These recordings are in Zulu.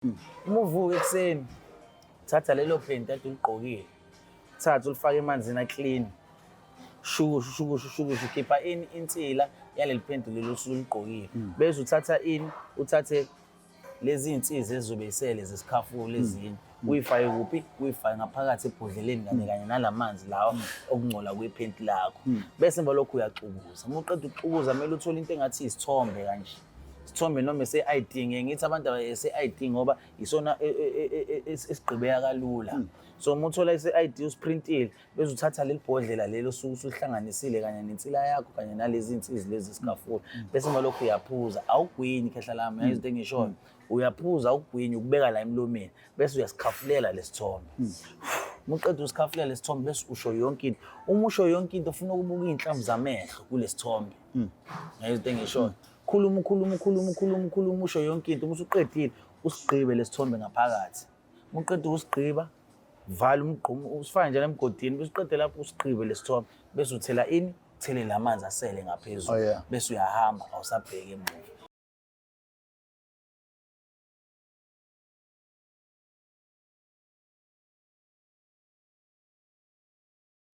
Uma uvuka ekuseni, thatha lelo phenti ade uligqokile, thatha ulifake emanzini a-clean, shukushu shukushu shukushu, khipha ini insila yaleli phenti leli osuke uligqokile. Bese uthatha ini, uthathe lezi iy'nsizi ezizobe isele zesikhafulo ezinye, uyifake kuphi? Uyifake ngaphakathi ebhodleleni kanye kanye nala manzi lawa okungcola kwephenti lakho. Bese emva lokho uyaxukuza. Uma uqeda ukuxukuza kumele uthole into engathi isithombe kanje. Isithombe noma ese-ID, ngiye ngithi abantu ese-ID ngoba isona esigqibeka kalula. So uma uthola ese-ID usiprintile, bese uthatha leli bhodlela leli osuke usuhlanganisile kanye nensila yakho kanye nalezi zinsizi lezi zikafula. Bese emva lokho uyaphuza, awugwinyi khehla lami, uyayizwa into engishoyo. Uyaphuza awugwinyi, ukubeka la emlomeni, bese uyasikhafulela lesithombe. Uma uqeda usikhafulela lesithombe bese usho yonke into. Uma usho yonke into ufuna ukubuka iy'nhlamvu zamehlo kulesithombe. Uyayizwa into engishoyo. Khuluma ukhuluma ukhuluma ukhuluma ukhuluma usho yonke into, uma usuqedile usigqibe lesithombe ngaphakathi. Uma uqeda ukusigqiba, vala umgqumo, usifake njalo emgodini, bese uqede lapho usigqibe lesithombe, bese uthela ini, uthele la manzi asele ngaphezulu. Oh, yeah. Bese uyahamba awusabheki emuva.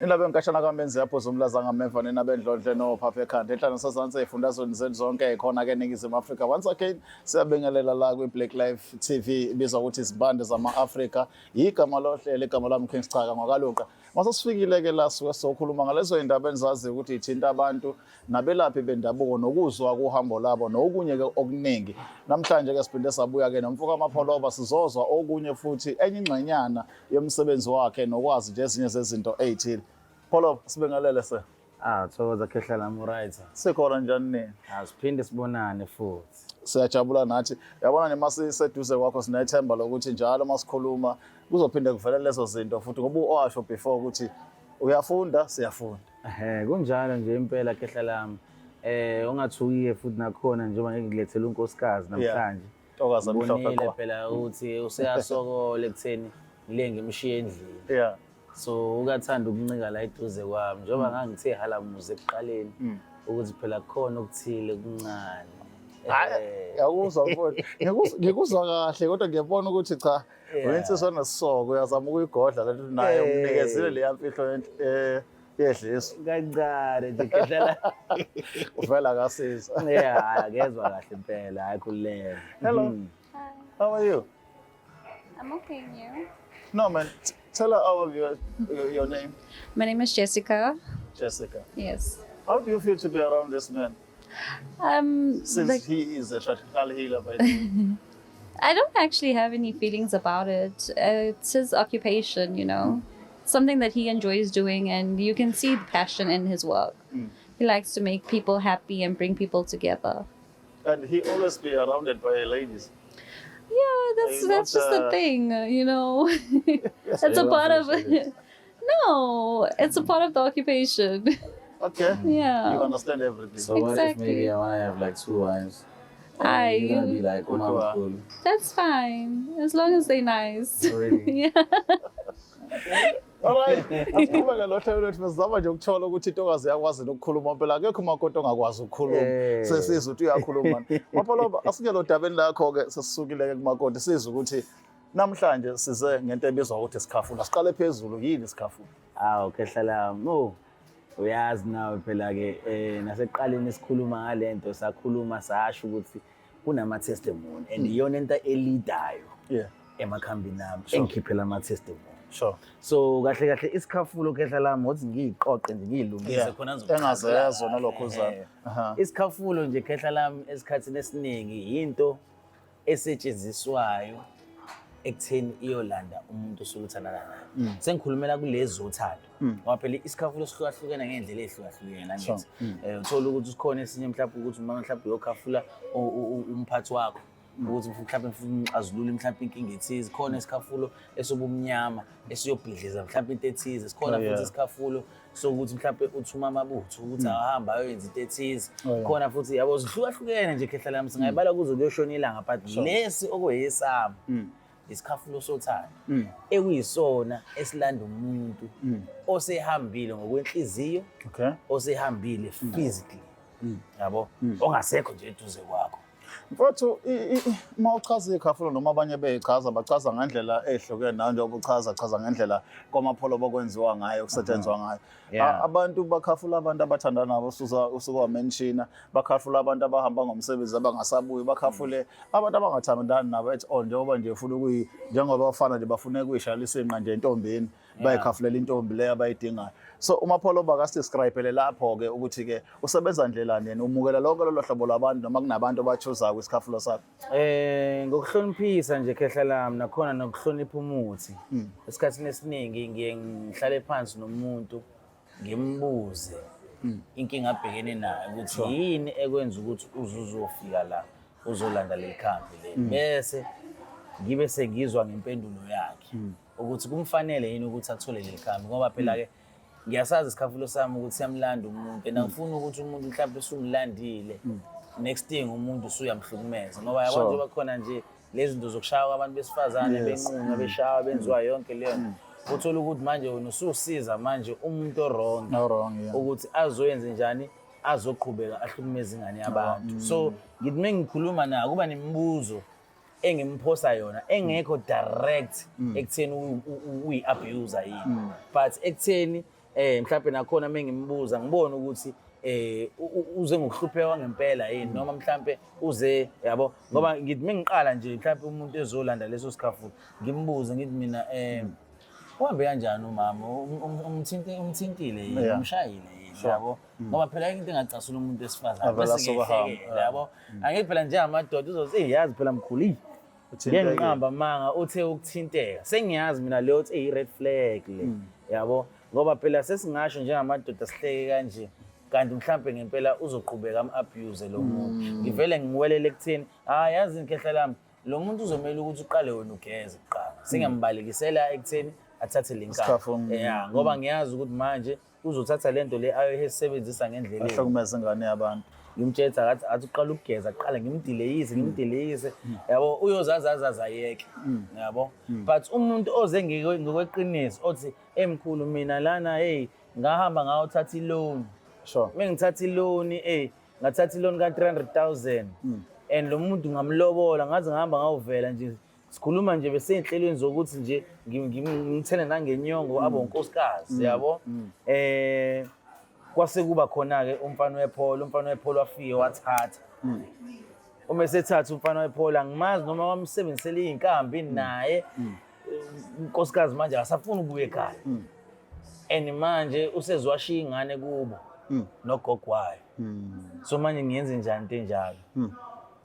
Nina benkashana kaMenzi yapho zomlaza ngameva nina bendlondle nophapha ekhanda enhla nasezansi ey'fundazweni zenu zonke khona-ke eNingizimu Afrika. Once again siyabingelela la kwi-Black Life TV ibizwa ukuthi izibande zama-Afrika. Igama lohlelo, igama lami King Schaka ngwakaluqa. Mase sifikile-ke la suke sokhuluma ngalezo y'ndaba enizaziyo ukuthi y'thinta abantu nabelaphi bendabuko nokuzwa kuhambo labo nokunye-ke okuningi. Namhlanje-ke siphinde sabuya-ke nomfo kaMapholoba sizozwa okunye futhi enye ingxenyana yomsebenzi wakhe nokwazi nje ezinye zezinto ey'thile. Pholoba, sibingelele sir. Ah, thokoza khehla lami, right. Sikhona njani nini? Ah, siphinde sibonane futhi. Siyajabula nathi. Yabona nje masiseduze kwakho sinethemba lokuthi njalo masikhuluma kuzophinde kuvele lezo zinto futhi ngoba owasho before ukuthi uyafunda, siyafunda. Ehhe, kunjalo nje impela khehla lami. Eh, ungathukiye futhi nakhona njengoba ngeke ngilethele unkosikazi namhlanje. Ntokazi emhlophe Ngibonile qwa. phela ukuthi useyasokola ekutheni ngile ngimshiye endlini. Yeah. So ukathanda ukuncika la eduze kwami njengoba ngangithe halamuze ekuqaleni ukuthi phela kukhona okuthile okuncane. Hayi, ngiyakuzwa mfowethu. Ngikuzwa kahle kodwa ngiyabona ukuthi cha uyinsizwa enesisoko uyazama ukuyigodla lento naye umnikezile leya mfihlo yedliso. Kancane nje khehla. Uvela akasiza. Yeah, akezwa kahle impela, hayi khululeka. Hello. Hi. How are you? I'm okay, and you? No man, tell her all of your name. My name is Jessica. Jessica. Yes. How do you feel to be around this man? Since he is a traditional healer, by the way. I don't actually have any feelings about it. It's his occupation, you know. Something that he enjoys doing, and you can see the passion in his work. He likes to make people happy and bring people together. And he always be surrounded by ladies. Yeah, you that's not, just the thing, you know. It's a part of No, it's a part of the occupation. Okay. Yeah. You understand everything. So what if Exactly. maybe I want to have like two wives? I You're gonna be like, Good Mom, one. cool. That's fine. As long as they're nice. Really? Yeah. Alright, asiqhubeke lo hlelo lwethu sizama nje ukuthola ukuthi intokazi iyakwazi ukukhuluma phela akekho umakoti ongakwazi ukukhuluma. Sesizwe ukuthi uyakhuluma. Mapholoba asingelo dabeni lakho ke sesisukile ke kumakoti sizwe ukuthi namhlanje size ngento ebizwa ukuthi isikhafula. Siqale phezulu yini isikhafula? Awu khehla lami. Oh. Uyazi nawe phela ke nasekuqaleni sikhuluma ngalento sakhuluma sasho ukuthi kunama testimony and iyona into elidayo emakhambini ami engikhiphela ama testimony. So kahle kahle isikhafulo khehla lami ngokuthi ngiyiqoqe nje ngiyilungise khona ngizokuchazela Engazezwa nalokho kahle. uzana. Isikhafulo nje khehla lami esikhathini esiningi yinto esetshenziswayo ekutheni iyolanda umuntu osuke uthandana naye. Sengikhulumela kulezi zothando. Ngoba phela isikhafulo sihlukahlukene ngendlela ehlukahlukene angithi. Uthola ukuthi sikhona esinye mhlawumbe ukuthi uma mhlawumbe uyokhafula umphathi wakho ukuthi mhlawumbe ufuna umxazulule mhlawumbe inkinga ethize, khona isikhafulo esobumnyama esiyobhidliza mhlawumbe into ethize, sikhona futhi isikhafulo sokuthi mhlawumbe uthuma amabutho ukuthi ahambe ayoyenza into ethize. Khona futhi yabo zihlukahlukene nje khehla lami singayibala kuze kuyoshona ilanga but lesi okuyesami isikhafulo sothando ekuyisona esilanda umuntu osehambile ngokwenhliziyo osehambile physically yabo ongasekho nje eduze kwakho. Mfowethu, uma uchaza ikhafulo noma abanye beyichaza, bachaza ngendlela ehlukene, nawe njengoba uchaza, chaza ngendlela kwaMapholoba okwenziwa ngayo, kusetshenzwa ngayo. Abantu bakhafula abantu abathandana nabo, usuza usuke wamenshina, bakhafula abantu abahamba ngomsebenzi abangasabuyi, bakhafule abantu abangathandani nabo at all, njengoba nje ufuna ukuyi, njengoba bafana nje bafuna ukuyishayela isinqa nje entombini, bayikhafulela intombi leyo abayidingayo. So uMapholoba akasidescribele lapho-ke ukuthi-ke usebenza ndlelani yena, umukela lonke lolo hlobo lwabantu noma kunabantu abachuzayo kwisikhafulo sakho? Ngokuhloniphisa nje, khehla lami, nakhona nokuhlonipha umuthi. Esikhathini esiningi ngiye ngihlale phansi nomuntu, ngimbuze inkinga abhekene nayo, ukuthi yini ekwenza ukuthi uze uzofika la uzolanda leli khambi leli, bese ngibe sengizwa ngempendulo yakhe ukuthi kumfanele yini ukuthi athole leli khambi, ngoba phela-ke ngiyasazi isikhafulo sami ukuthi siyamlanda umuntu, and angifuni ukuthi umuntu mhlawumbe usumlandile, next thing umuntu usuyamhlukumeza, ngoba yabo, njengoba khona nje lezi zinto zokushaywa kwabantu besifazane, benqunywa, beshawa, benziwa yonke leyo nto, uthola ukuthi manje wena ususiza manje umuntu o-wrong No wrong, yeah. ukuthi azoyenze njani, azoqhubeka ahlukumeze ingane yabantu. So ngithi uma ngikhuluma naye, kuba nemibuzo engimphosa yona engekho direct ekutheni uyi-abuser yini, but ekutheni mhlawumbe nakhona uma ngimbuza ngibone ukuthi uze ngokuhlupheka ngempela yini, noma mhlambe uze, yabo, ngoba ngithi mengiqala nje mhlambe umuntu ezolanda leso sikhafulo, ngimbuze, ngithi mina, uhambe kanjani umama? Umthintile yini? Umshayile yini? Yabo, ngoba phela into engacasula umuntu wesifazane Avele bese asuke ahambe. ngiyehlekela, yabo. Angithi phela njengamadoda uzothi, "Eyi, yazi phela mkhulu, eyi, Uthintekile. ngeke ngiqamba amanga, uthe ukuthinteka." Sengiyazi mina leyo ukuthi iyi-red flag le, yabo, ngoba phela sesingasho njengamadoda sihleke kanje, kanti mhlampe ngempela uzoqhubeka am-abuse lo muntu. Ngivele ngiwelele ekutheni, hayi, yazi ngikhehla lami, lo muntu uzomele ukuthi uqale wena ugeze kuqala. Sengiyambalekisela ekutheni athathe le Isikhafu, nkabi, ya, ngoba ngiyazi ukuthi manje uzothatha le nto le ayoyisebenzisa ngendlela embi. Ahlukumeze ingane yabantu. Ngimtshela athi uqala ukugeza kuqala, ngimdileyise, ngimdileyise, yabo, uyozazi azazi ayeke, yabo. But umuntu oze ngokweqiniso othi, "Emkhulu, mina lana, hey, ngahamba ngayothatha i-loan, mengithatha i-loan, ngathatha i-loan ka 300,000, and lo muntu ngamlobola, ngaze ngahamba ngawuvela nje, sikhuluma nje besey'nhlelweni zokuthi nje ngimthele nangenyongo abe unkosikazi," yabo. Kwase kuba khona-ke umfana wepholo, umfana wepholo wafike wathatha. Uma esethatha umfana wepholo, angimazi noma wamsebenzisela iy'nkambi naye unkosikazi, manje akasafuni ukubuya ekhaya, and manje usezowashiya ingane kubo nogogo wayo. So manje ngiyenze njani into enjalo,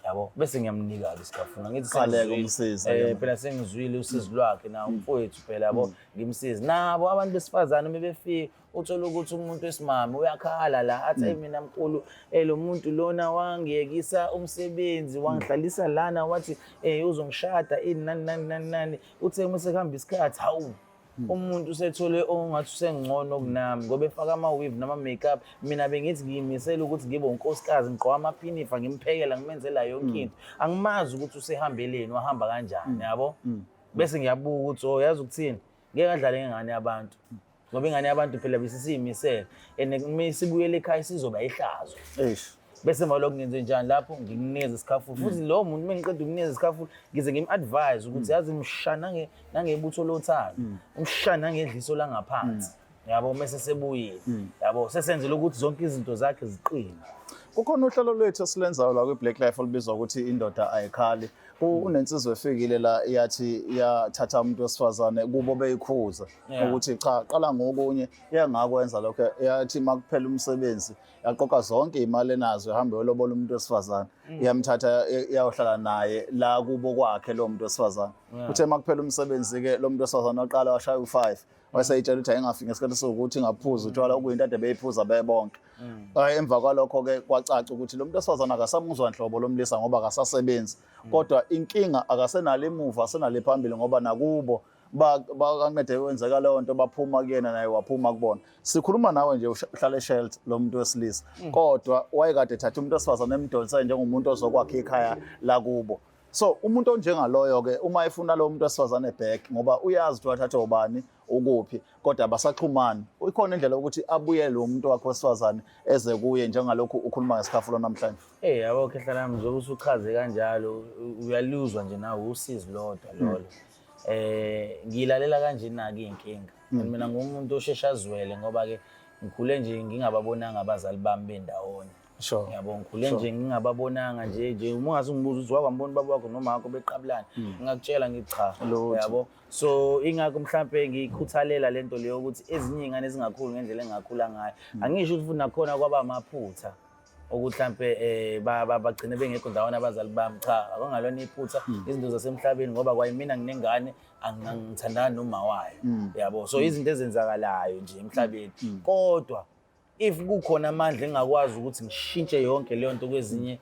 yabo? Bese ngiyamnika-ke isikafuna, ngithi Qaleke sengizwile. umsize ke manje. Phela sengizwile usizi lwakhe na umfowethu phela, yabo, ngimsize. Nabo abantu besifazane uma befika, uthola ukuthi umuntu wesimame uyakhala la, athi, "Hey, mina mkhulu, lo muntu lona wangiyekisa umsebenzi, wangihlalisa lana, wathi uzongishada, ini nani nani nani nani. Uthe uma sekuhamba isikhathi, hawu, umuntu usethole ongathi usengcono kunami, ngoba efaka ama-weave nama-makeup. Mina bengithi ngiyimisele ukuthi ngibe unkosikazi, ngigqoka amaphinifa, ngimphekela, ngimenzela yonke into. Angimazi ukuthi usehambeleni, wahamba kanjani," yabo. Bese ngiyabuka ukuthi, oh, yazi ukuthini, ngeke adlale ngengane yabantu, ngoba ingane yabantu phela besisiyimisele, and uma isibuyele ekhaya sizoba ihlazo. Eish. Bese emva lokho ngenze njani lapho? Ngikunikeza isikhafulo futhi lowo muntu. Uma ngiqeda ukunikeza isikhafulo, ngize ngim-advise ukuthi, yazi, msha nangebutho lothando, umsha nangedliso langaphansi, yabo, mese sebuyile, yabo, sesenzela ukuthi zonke izinto zakhe ziqine. Kukhona uhlelo lwethu esilenzayo la kwi-Black Life olubizwa ukuthi Indoda Ayikhali. Kunensizwa efikile la, yathi yathatha umuntu wesifazane kubo, beyikhuza ukuthi cha, qala ngokunye, yangakwenza lokho. Yathi makuphela umsebenzi, yaqoqa zonke imali enazo, ihamba yolobola umuntu wesifazane, iyamthatha, iyayohlala naye la kubo kwakhe lo muntu wesifazane. Uthe makuphela umsebenzi-ke, lo muntu wesifazane waqala washaya u-5, wayeseyitshela ukuthi ayingafiki ngesikhathi sokuthi ingaphuzi utshwala, okuyinto ade beyiphuza bebonke. Emva kwalokho-ke kwacaca ukuthi lo muntu wesifazane akasamuzwa nhlobo lo mlisa, ngoba akasasebenzi, kodwa inkinga akasenalo emuva, asenalo phambili, ngoba nakubo bakanqede kwenzeka leyo nto, baphuma kuyena, naye waphuma kubona. Sikhuluma nawe nje uhlala eshelter lo muntu wesilisa, kodwa wayekade ethatha umuntu wesifazane emdonsa njengomuntu ozokwakha ikhaya lakubo. So umuntu onjengaloyo ke uma efuna lo muntu wesifazane back, ngoba uyazi ukuthi wathatha ubani, ukuphi, kodwa abasaxhumani, ikhona indlela yokuthi abuyele lo muntu wakhe wesifazane eze kuye njengalokhu ukhuluma ngesikhafulo namhlanje? Hey, yabo khehla lami, njengoba usuchaze kanjalo, uyaluzwa nje nawe usizi lodwa lolo. Ngilalela kanje naki inkinga. And mina ngumuntu osheshe azwele, ngoba ke ngikhule nje ngingababonanga abazali bami bendawonye. Yabo, ngikhule nje ngingababonanga nje uma ungase ungibuza ukuthi wakwambona ubaba wakho noma wakho beqabulana, ngingakutshela ngithi cha. Lutho. Yabo. So ingakho mhlambe ngikhuthalela lento leyo ukuthi ezinye izingane zingakhuli ngendlela engakhula ngayo. Angisho ukuthi futhi nakhona kwaba amaphutha ukuthi mhlambe bagcine bengekho ndawona abazali bami. Cha, akungalona iphutha, izinto zasemhlabeni, ngoba kwayimina nginengane angithandani noma wayo. Yabo, so izinto ezenzakalayo nje emhlabeni. Kodwa if kukhona amandla engakwazi ukuthi ngishintshe yonke leyo nto kwezinye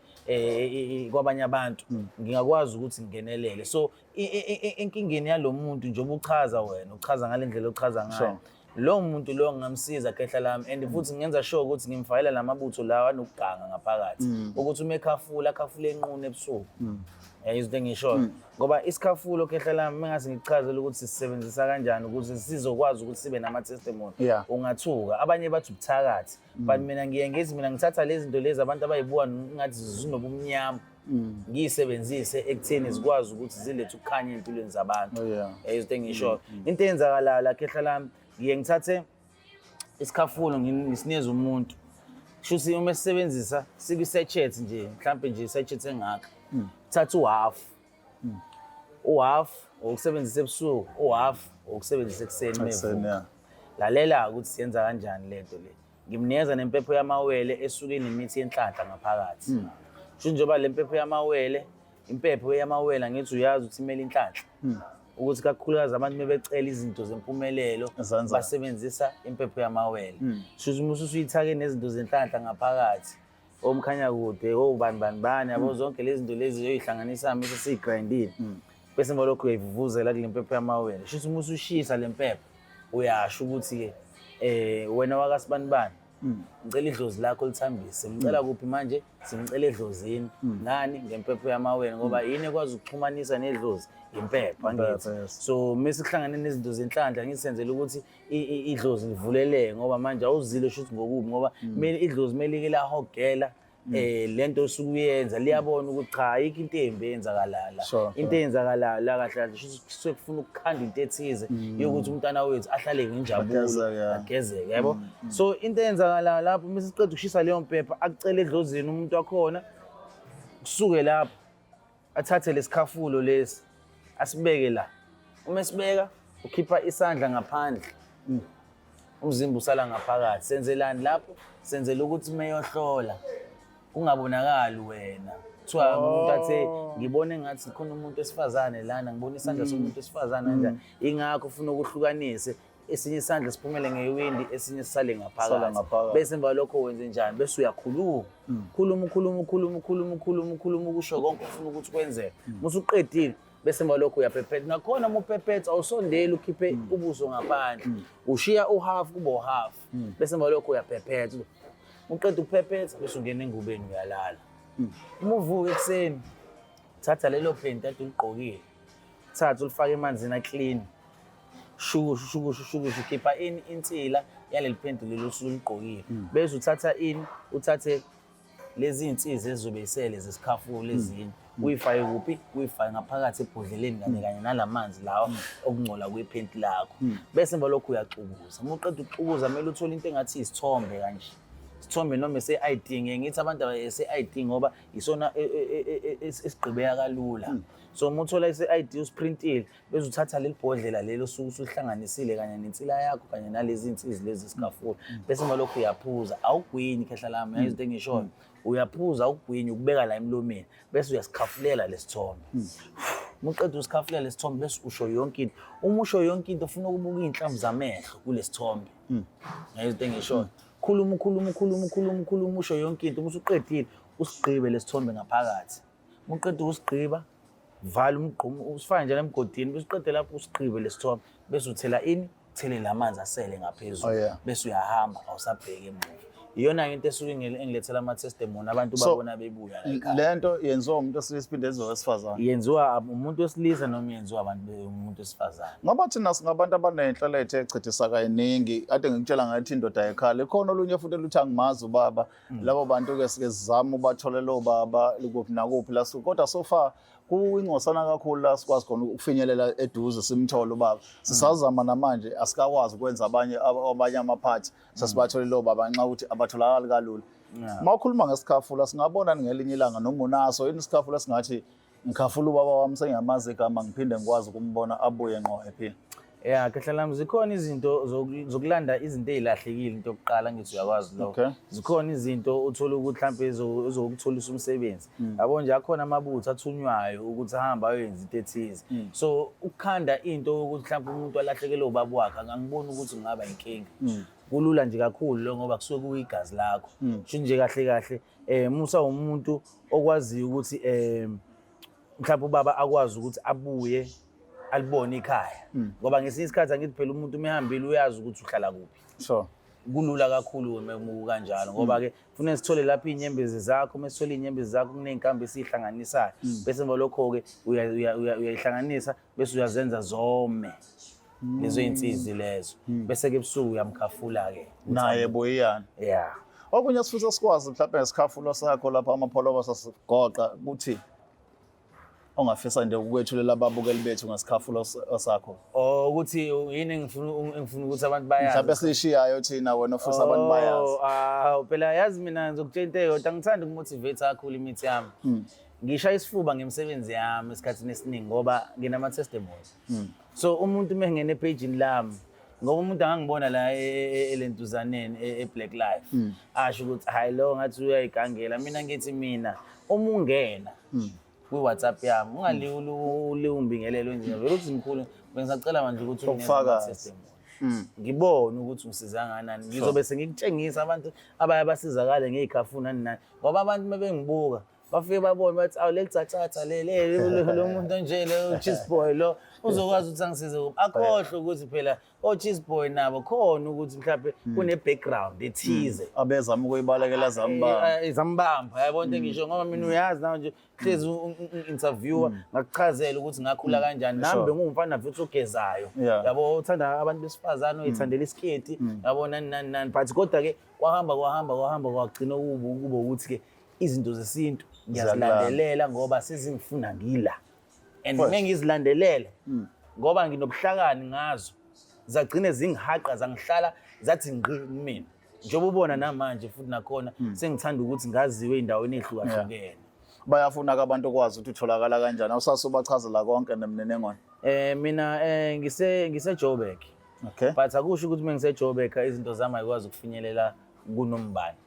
kwabanye abantu, ngingakwazi ukuthi ngingenelele. So enkingeni yalo muntu, njengoba uchaza wena, uchaza ngale ndlela ochaza ngayo, lowo muntu lowo ngingamsiza, khehla lami, and futhi ngingenza sure ukuthi ngimfakela lamabutho lawa anokuganga ngaphakathi, ukuthi uma ekhafula, akhafule enqunu ebusuku. Izinto engishoyo, ngoba isikhafulo, khehla lami, mengase ngikuchazele ukuthi sisebenzisa kanjani ukuze sizokwazi ukuthi sibe nama-testimony, ungathuka. Abanye bathi ubuthakathi, but mina ngiye ngithi mina ngithatha lezi zinto lezi abantu abayibuka ngathi zinobumnyama, ngiyisebenzise ekutheni zikwazi ukuthi zilethe ukukhanya ey'mpilweni zabantu. Izinto engishoyo, into eyenzakalayo la, khehla lami, ngiye ngithathe isikhafulo ngisinikeze umuntu. Kusho uma sisebenzisa sikwi-sachet nje, mhlampe nje i-sachet engaka, thatha uhalf, uhalf ukusebenzisa ebusuku, uhalf ukusebenzisa ekuseni Ekuseni, mevuka. Lalela ukuthi siyenza kanjani lento le. Ngimnikeza nempepho yamawele esuke inemithi yenhlanhla ngaphakathi. Kusho njengoba le mpepho yamawele, impepho yamawele, angithi uyazi ukuthi imele inhlanhla, ukuthi kakhulukazi abantu bebecela izinto zempumelelo Zenza. basebenzisa impepho yamawele. Shuthi uma usuyithake nezinto zenhlanhla ngaphakathi, omkhanya kude, obani bani bani, yabo, zonke lezi zinto lezi oyihlanganisa mase siyigrindile, bese emva lokho uyayivuvuzela kule mpepho yamawele. Shuthi uma usushisa le mpepho, uyasho ukuthi-ke wena wakasibanibani, ngicela idlozi lakho lithambise. Ngicela kuphi manje? Simcela edlozini. Ngani? Ngempepho yamawele, ngoba yini ekwazi ukuxhumanisa nedlozi? Impepho, angithi? Impepho, yes. So mase kuhlangane nezinto zenhlanhla, ngisenzela ukuthi idlozi livuleleke, ngoba manje awuzile shuthi ngokubi, ngoba kumele idlozi melike lahogela lento osuke uyenza, liyabona ukuthi cha, ayikho into embi eyenzakalayo la. Into eyenzakalayo la kahle kahle shuthi kusuke kufuna ukukhanda into ethize yokuthi umntwana wethu ahlale ngenjabulo, Agezeke, yeah. agezeke, yabo. So into eyenzakalayo lapho, uma siqeda ukushisa leyo mpepha, akucele edlozini umuntu wakhona, kusuke lapho athathe lesikhafulo lesi asibeke la. Uma esibeka, ukhipha isandla ngaphandle, umzimba usala ngaphakathi. Senzelani lapho? Senzela ukuthi uma eyohlola kungabonakali wena, kuthiwa umuntu athe ngibone ngathi khona umuntu wesifazane lana, ngibona isandla somuntu wesifazane kanjani. Ingakho ufuna ukuhlukanise, esinye isandla siphumele ngewindi, esinye sisale Sala ngaphakathi. Ngaphakathi. Bese emva lokho wenze njani? Bese uyakhuluma, khuluma, ukhuluma, ukhuluma, ukhuluma, ukhuluma, ukhuluma, ukusho konke ofuna ukuthi kwenzeke. Musuqedile, bese emva lokho uyaphephetha. Nakhona uma uphephetha, awusondeli ukhiphe ubuso ngaphandle, ushiya uhalf kube uhalf. Bese emva lokho uyaphephetha. Uqeda ukuphephetha, bese ungena engubeni, uyalala. Uma uvuka ekuseni, thatha lelo phenti ade uligqokile, thatha ulifake emanzini aclean, shukushu shukushu shukushu, khipha ini? Insila yaleli phenti leli osuke uligqokile. Bese uthatha ini? Uthathe lezi iy'nsizi ezizobe isele zesikhafulo ezinye, uyifake kuphi? Uyifake ngaphakathi ebhodleleni kanye kanye nalamanzi lawa okungcola kwephenti lakho. Bese emva lokho uyaxukuza. Uma uqeda ukuxukuza, kumele uthole into engathi isithombe kanje, isithombe noma ese-ID. Ngiye ngithi abantu ese-ID ngoba isona esigqibeka kalula. So uma uthola ise-ID, usiprintile, bese uthatha leli bhodlela leli osuke usuhlanganisile kanye nensila yakho kanye nalezi insizi lezi zikafula, bese emva lokho uyaphuza, awugwinyi, khehla lami. Yazi into engishoyo? Uyaphuza, awugwinyi, ukubeka la emlomeni, bese uyasikhafulela lesithombe. Uma uqeda usikhafulela lesithombe, bese usho yonke into. Uma usho yonke into, ufuna ukubuka iy'nhlamvu zamehlo kulesithombe. Yazi into engishoyo? Khuluma, ukhuluma, ukhuluma, ukhuluma, ukhuluma, usho yonke into. Uma usuqedile, usigqibe lesithombe ngaphakathi. Uma uqeda ukusigqiba, vala umgqumo, usifake njalo emgodini. Bese uqede lapho, usigqibe lesithombe, bese uthela ini? Uthele la manzi asele ngaphezulu. Bese uyahamba, awusabheki emuva. Iyona into esuke engilethela ama-testimony, abantu So, babona bebuya la ekhaya. Le nto yenziwa umuntu wesilisa, iphinde yenziwe wesifazane? Yenziwa umuntu wesilisa noma yenziwa abantu umuntu wesifazane. Ngoba thina singabantu abanenhlelethe echithisa kayiningi, kade ngikutshela ngathi indoda yekhala ikhona, olunye futhi oluthi angimazi ubaba. Labo bantu-ke sike sizame ubatholele obaba kuphi nakuphi la kodwa so far kuyingcosana kakhulu la sikwazi khona ukufinyelela eduze simthole ubaba. Sisazama namanje, asikakwazi ukwenza abanye amaphathi sesibatholile obaba ngenxa yokuthi abatholakali kalula. Uma ukhuluma ngesikhafula, singabona ngelinye ilanga noma unaso yini isikhafula singathi ngikhafula ubaba wami, sengiyamazi igama, ngiphinde ngikwazi ukumbona abuye ngqo ephila? Ya, khehla lami, zikhona izinto zokulanda izinto ey'lahlekile. Into yokuqala ngithi uyakwazi lokho. Zikhona izinto uthole ukuthi mhlampe ezokutholisa umsebenzi, yabo nje, akhona amabutho athunywayo ukuthi ahambe ayoyenza into ethize. So ukukhanda into yokuthi mhlampe umuntu alahlekelwe ubaba wakhe, angiboni ukuthi kungaba inkinga. Kulula nje kakhulu lo ngoba kusuke kuyigazi lakho. Sho nje kahle kahle, musa umuntu okwaziyo ukuthi mhlawumbe ubaba akwazi ukuthi abuye alibone ikhaya, ngoba ngesinye isikhathi angithi phela umuntu uma ehambile uyazi ukuthi uhlala kuphi. Kulula kakhulu uma kanjalo, ngoba-ke kufuneka sithole lapho iy'nyembezi zakho. Uma sithole iy'nyembezi zakho, kuney'nkambi esiy'hlanganisayo, bese emva lokho-ke uyayihlanganisa bese uyazenza zome lezo y'nsizi lezo, bese-ke ebusuku uyamkhafula-ke. Naye buyiyana. Ya. Okunye sifisa sikwazi mhlawumbe ngesikhafulo sakho lapha, amapholoba sasigoqa, ukuthi ongafisa nje ukwethulela ababukeli bethu ngesikhafulo sakho. Oh, ukuthi yini engifuna ukuthi abantu bayazi? Mhlawumbe esiyishiyayo thina, wena ofisa abantu bayazi. Oh, ah, phela yazi mina ngizokutshela into eyodwa, angithandi ukumotivate kakhulu imithi yami. Ngishaya isifuba ngemisebenzi yami esikhathini esiningi ngoba nginama-testimonies. So umuntu uma engena ephejini lami, ngoba umuntu angangibona la elentuzaneni e-Black Life, asho ukuthi hayi, lo ngathi uyayigangela. Mina ngithi mina uma ungena kwi-WhatsApp yami, ungaliwe umbingelelo nje vele uthi mkhulu, bengisacela manje ukuthi unginikeze Ubufakazi. ama-testimony, ngibone ukuthi ungisiza kangakanani. Ngizobe sengikutshengisa abantu abaye basizakale ngey'khafu nani nani, ngoba abantu uma bengibuka bafike babone bathi, awu, leli tsathatha leli lo muntu onje, lo cheese boy lo uzokwazi ukuthi angisize kuphi, akhohlwe ukuthi phela o-cheese boy nabo khona ukuthi mhlawumbe kune-background ethize abezama ukuyibalekela zambamba. Zambamba, yabo into engisho, ngoba mina uyazi nawe nje hlezi interviewer ngakuchazela ukuthi ngakhula kanjani nami. Bengiwumfana futhi ogezayo, yabo, uthanda abantu besifazane, oyithandela isiketi, yabo, nani nani nani, but kodwa-ke kwahamba kwahamba kwahamba kwagcina kuba ukuthi-ke izinto zesintu ngiyazilandelela ngoba sezingifuna ngila and uma ngizilandelela ngoba nginobuhlakani ngazo, zagcine zingihaqa, zangihlala zathi ngqi kumina, njengoba ubona namanje futhi nakhona sengithanda ukuthi ngaziwe ey'ndaweni ey'hlukahlukene. Bayafuna-ke abantu ukwazi ukuthi utholakala kanjani, awusasubachazela konke nemininingwane. Mina ngise Joburg. But akusho ukuthi uma ngise Joburg izinto zami ayikwazi ukufinyelela kunombani.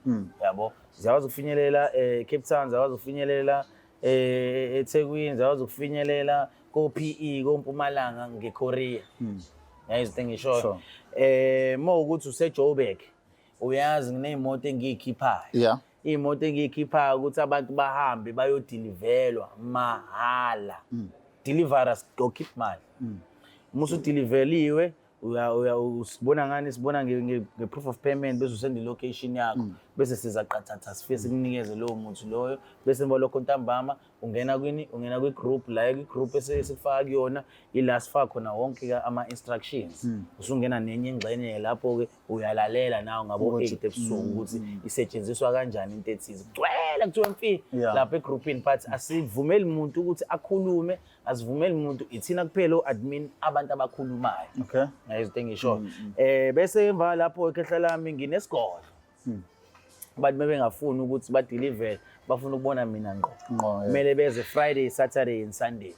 Yabo, ziyakwazi ukufinyelela Cape Town, ziyakwazi ukufinyelela eThekwini, ziyakwazi ukufinyelela ko PE, ko Mpumalanga ngeKorea. Yayizinto engishoyo. Uma ukuthi use Joburg, uyazi ngineyimoto engiyikhiphayo. Iy'moto engiyikhiphayo ukuthi abantu bahambe bayodilivelwa mahhala. Deliver go keep mali. Uma usudeliveliwe uya usibona ngani? Sibona nge-proof of payment, bese usenda i-location yakho, bese siza qathatha sifike sikunikeze lowo muthi loyo. Bese emva lokho ntambama ungena kwini? Ungena kwi-group la, kwi-group esikufaka kuyona, ila sifaka khona wonke ama-instructions. Usungena nenye ingxenye lapho-ke, uyalalela nawe ngabo-8 ebusuku ukuthi isetshenziswa kanjani into ethize. Kugcwele kuthiwa mfi lapha egroupini, but asivumeli muntu ukuthi akhulume, asivumeli muntu, ithina kuphela o-admin abantu abakhulumayo. Ngayizinto engishoyo. Bese emva lapho, khehla lami, nginesigodlo. Abantu bebengafuni ukuthi badeliver, bafuna ukubona mina ngqo. Ngqo, yeah. Kumele beze Friday, Saturday and Sunday.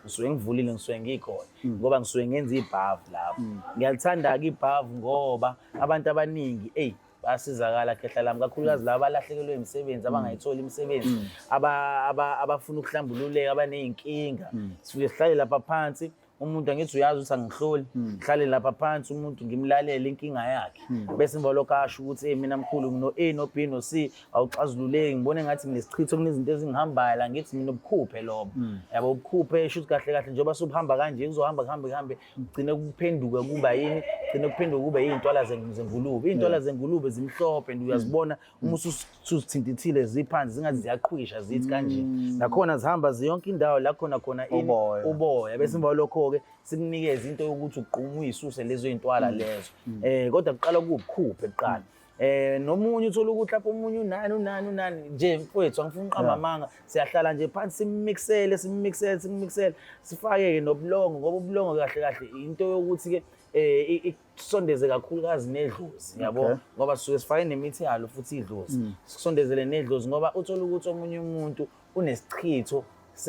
Ngisuke ngivulile, ngisuke ngikhona ngoba ngisuke ngenza ibhavu lapho. Ngiyalithanda-ke ibhavu ngoba abantu abaningi, eyi, bayasizakala, khehla lami, kakhulukazi laba abalahlekelwe imisebenzi, abangayitholi imisebenzi, abafuna ukuhlambululeka, abaney'nkinga. Sifike sihlale lapha phansi. Umuntu angithi uyazi ukuthi angihloli, ngihlale lapha phansi umuntu ngimlalele inkinga yakhe, bese emva lokho asho ukuthi, "Hey, mina mkhulu, ngino A no B no C, awuxazululeki, ngibone ngathi nginesichitho, kunezinto ezingihambayo la." Ngithi mina ubukhuphe lobo, yabo, ubukhuphe. Shuthi kahle kahle njengoba subuhamba kanje, kuzohamba kuhambe kuhambe, kugcine kuphenduka kuba yini? Gcine kuphenduka kube iy'ntwala zengulube. Iy'ntwala zengulube zimhlophe and uyazibona uma usuzithintithile, ziphansi zingathi ziyaqhwisha, zithi kanje. Nakhona zihamba ziyonke indawo la khona khona ini? Uboya. Uboya. Bese emva kwalokho-ke sikunikeze into yokuthi ugqume uyisuse lezo y'ntwala lezo, kodwa kuqala kuwubukhuphe kuqala. Nomunye uthola ukuthi lapho omunye unani unani unani nje, mfowethu, angifuni uqamba amanga, siyahlala nje phansi simmixele, simmixele, simmixele, sifake-ke nobulongo, ngoba ubulongo kahle kahle into yokuthi-ke ikusondeze kakhulukazi nedlozi, yabo, ngoba sisuke sifake nemithi yalo futhi idlozi, sikusondezele nedlozi, ngoba uthola ukuthi omunye umuntu unesichitho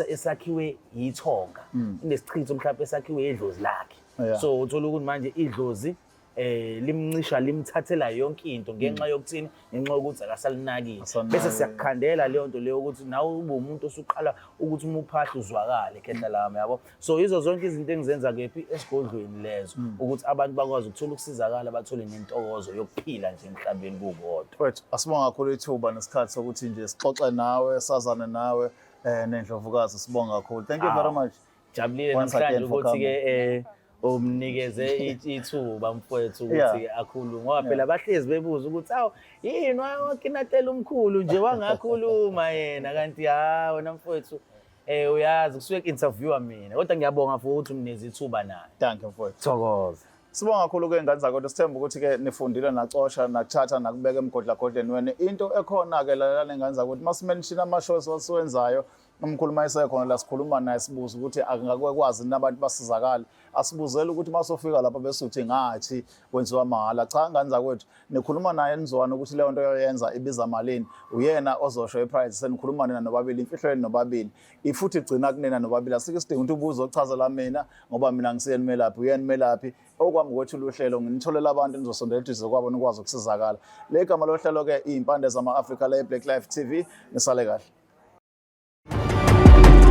esakhiwe yithonga, unesichitho mhlawumbe esakhiwe idlozi lakhe. So uthola ukuthi manje idlozi limncisha, limthathela yonke into ngenxa yokuthini? Ngenxa yokuthi akasalinakile. Asalinakile. Bese siyakukhandela leyo nto leyo ukuthi nawe ube umuntu osuqala ukuthi uma uphahla uzwakale, khehla lami, yabo. So yizo zonke izinto engizenza kephi? Esigodlweni lezo, ukuthi abantu bakwazi ukuthola ukusizakala, bathole nentokozo yokuphila nje emhlabeni kukodwa. Mfowethu, asibonga kakhulu ithuba nesikhathi sokuthi nje sixoxe nawe, sazane nawe nendlovukazi. Sibonga kakhulu. Thank you very much. Jabulile Once namhlanje again for ukuthi-ke umnikeze ithuba mfowethu ukuthi akhulume, ngoba phela bahlezi bebuza ukuthi, "Awu, yini wakinatela umkhulu nje wangakhuluma yena?" Kanti ha, wena mfowethu, uyazi kusuke ku-interviewa mina, kodwa ngiyabonga for ukuthi umnikeze ithuba naye. Thank you, mfowethu. Thokoza. Sibonga kakhulu-ke, ngane zakwethu. Sithemba ukuthi-ke nifundile, nacosha, nakuthatha, nakubeka emgodlagodleni wenu. Into ekhona-ke, lalelani ngane zakwethu, masimenshina ama-shows wasiwenzayo, umkhulu uma esekhona la, sikhuluma naye, sibuza ukuthi akungakwazi nabantu basizakale. Asibuzele ukuthi uma sofika lapha bese uthi ngathi kwenziwa mahhala. Cha, ngane zakwethu, nikhuluma naye, nizwana ukuthi leyo nto yoyenza ibiza malini. Uyena ozosho i-price, senikhuluma nina nobabili, imfihlo yenu nobabili, ifuthi igcina kunina nobabili. Asikho isidingo ukuthi ubuze ochazela mina, ngoba mina ngisiyena umelaphi, uyena umelaphi. Okwami kwethula uhlelo, nginitholela abantu, nizosondela eduze kwabo, nikwazi ukusizakala. Le gama lohlelo-ke Iy'mpande Zama-Afrika, la e-Black Life TV. Nisale kahle.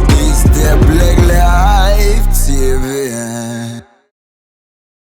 It's the Black Life TV.